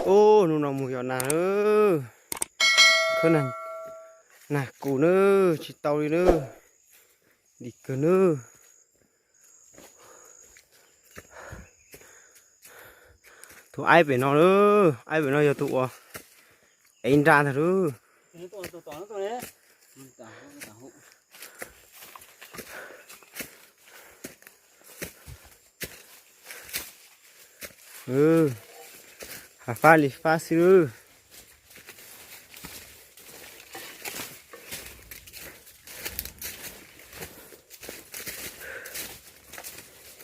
Ub, hnub no mus yos nag na, khawb nag, nag kus na, tsis tau li na, dim kawg na. Tus aib pem no na, aib pem no yog tus uas ev nra ntag lauj. Hav fab li fab xwb.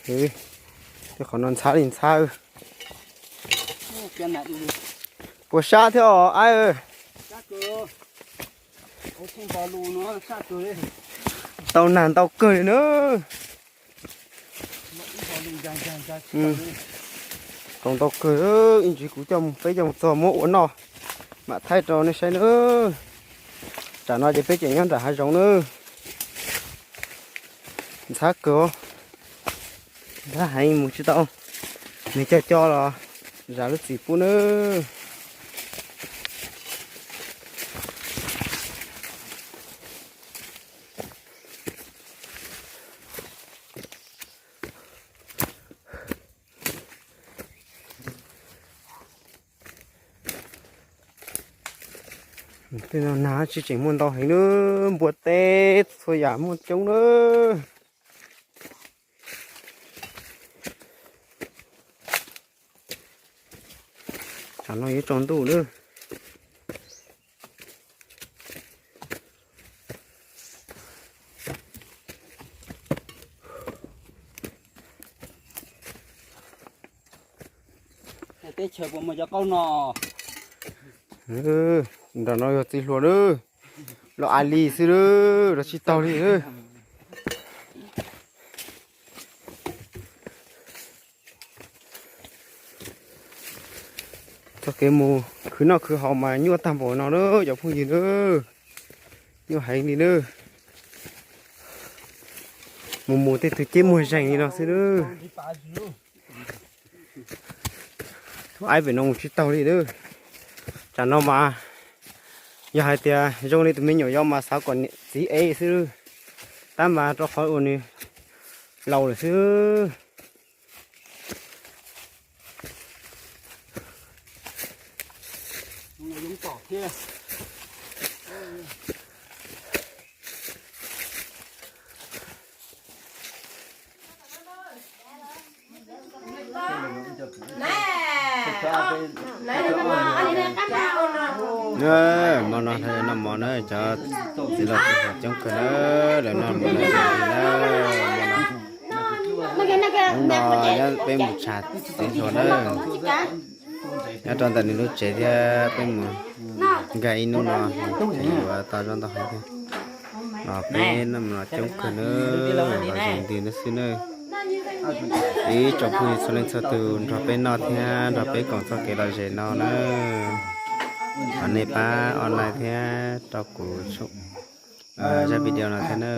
Tej qhov no ntxhab li ntxhab. Puas sab thiab os aib? Tau nag ntau kawg li na. Tau ntau kawg, ib ntsis kuv coj mus, peb coj mus txog muab ua noj, mam thaij rau nej saib na. Tsam no ces peb tseem nyob nram hav zoov na. Ntxhab kawg, ntxhab heev mus tsis tau, nws cog cog los zam lub txim pub na. Tej no nag tsis tseem muaj ntau heev na, npua teb txhua yam muaj coob na. Tsam no yuav tsaus ntuj na. Teb chaws puas muaj cov qaub no? Nram no yog txiv hluas na, los a li xwb na, los tsis taug li na. Txoj kev mus khwv noj khwv haus mas nyuaj tag npaum no na cov phooj ywg na, nyuaj heev li na. Mus mus tej tug ceb muag zeeg li no xwb na. Tus aib pem no mus tsis taug li na. Tsam no mas yog hais tias zoo li tus me nyuam yaus mas xav kom niam txiv ev xwb, tab mas rau qhov uas nws laus lawm xwb. Hmo no noj mov na, cov txiv laus txiv hluas coob kawg na, lawv noj mov na. Hnub no nyob peb mus tsham txiv hluas na, nyob rau ntawm nws lub tsev thiab peb mus nkag ib hnub no, yuav tau zoo ntau heev thiab. Los peb noj mov coob kawg na, los zoo nti na xwb na. Ib tsoom phooj ywg txhua leej txhua tus nrog peb noj thiab nrog peb koom txoj kev lom zem no na. Thov nej pab like thiab rau kuv zaj video no thiab na.